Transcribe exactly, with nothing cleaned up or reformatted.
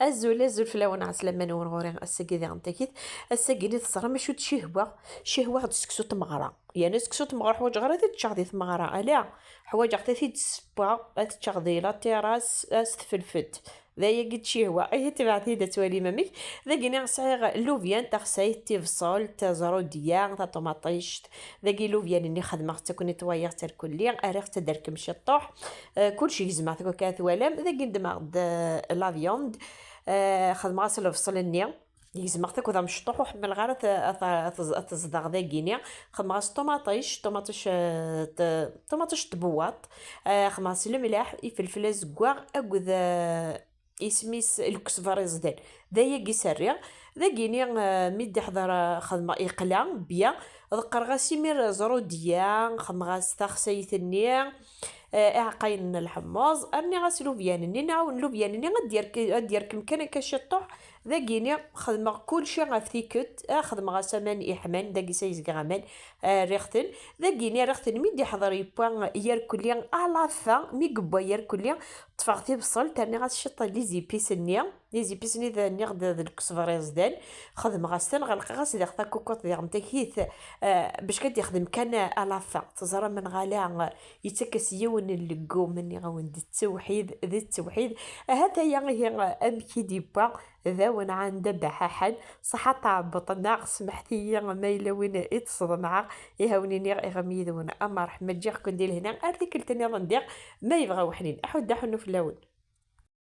Azul, azul fell-awen, ɛeslama-nwen ɣur-i. Ass-agi diɣen takit, ass-agi-ni teẓram acu d cihwa? Cihwa d seksu n tmeɣra. Yerna seksu n tmeɣra ḥwaǧeɣ ara ad ččeɣ di tmeɣra, ala, ḥwaǧeɣ ad t-id-ssewweɣ, ad t-ččeɣ di la terrasse, s tfelfelt. D ayagi d cihwa. Ihi tebɛet-iyi-d ad twalim amek. Dagini sɛiɣ llubyan, taxsayt, tibṣelt, ẓrudya, taṭumaṭict. Dagi llubyan-nni xedmeɣ-tt akk, netwayeɣ-tt irkelli, rriɣ-tt ad d-terkem ciṭṭuḥ. Eh, kullec gezmeɣ-t akk akka twalam. Dagi ddmeɣ-d, eh, la viande. Eh, xedmeɣ-as lebṣel-nni. Gezmeɣ-t akk d amecṭuḥ, ur ḥemmleɣ ara t-, t-, t-, ad t-ẓḍeɣ dagini. Xedmeɣ-as ṭumaṭic, ṭumaṭic, eh, t-, ṭumaṭic n tbewwaṭ. Eh, xedmeɣ-as lemleḥ, ifelfel azeggaɣ akked, eh, isem-is lkesber iẓdan. D ayagi i s-rriɣ. Dagini, eh, mi d-iḥḍer, eh, xedmeɣ iqla, bya, ḍeqqreɣ-as imir ẓrudya, xedmeɣ-as taxsayt-nni, eh, iɛeqqayen n lḥemmuẓ, rniɣ-as lubyan-nni, nɛawen lubyan-nni ad d-yerk-, ad d-yerkem kan akka ciṭṭuḥ. Dagini xedmeɣ kulci ɣef tikkelt, eh, xedmeɣ-as aman iḥman, dagi s ay zgeɣ aman, eh, rriɣ-ten. Dagini rriɣ-ten mi d-iḥḍer yewwa yerkelli à la fin, mi yewwa yerkelli, ṭṭfeɣ tibṣelt, rniɣ-as ciṭ n les épices-nni, les épices-nni d, nniɣ-d d lkesber iẓdan, xedmeɣ-as-ten, ɣelqeɣ-as diɣ takukuṭ diɣen takit, eh, bac kan d-yexdem kan à la fin. Teẓram menɣala, eh, yettak-as yiwen n leggum, nniɣ-awen d ttewḥid, d ttewḥid. Ahat aya ihi, eh, amek i d-yewwa, d awen ɛanda baḥaḥan, ṣaḥa tɛebbeḍ-nneɣ, smeḥt-iyi ma yella win i tt-sḍemɛeɣ, ihi awen-iniɣ iɣem yid-wen amerḥ, ma ǧǧiɣ-ken di lehna ar tikkelt nniḍen diɣ, ma yebɣa weḥnin, aḥuddu aḥunnu fell-awen.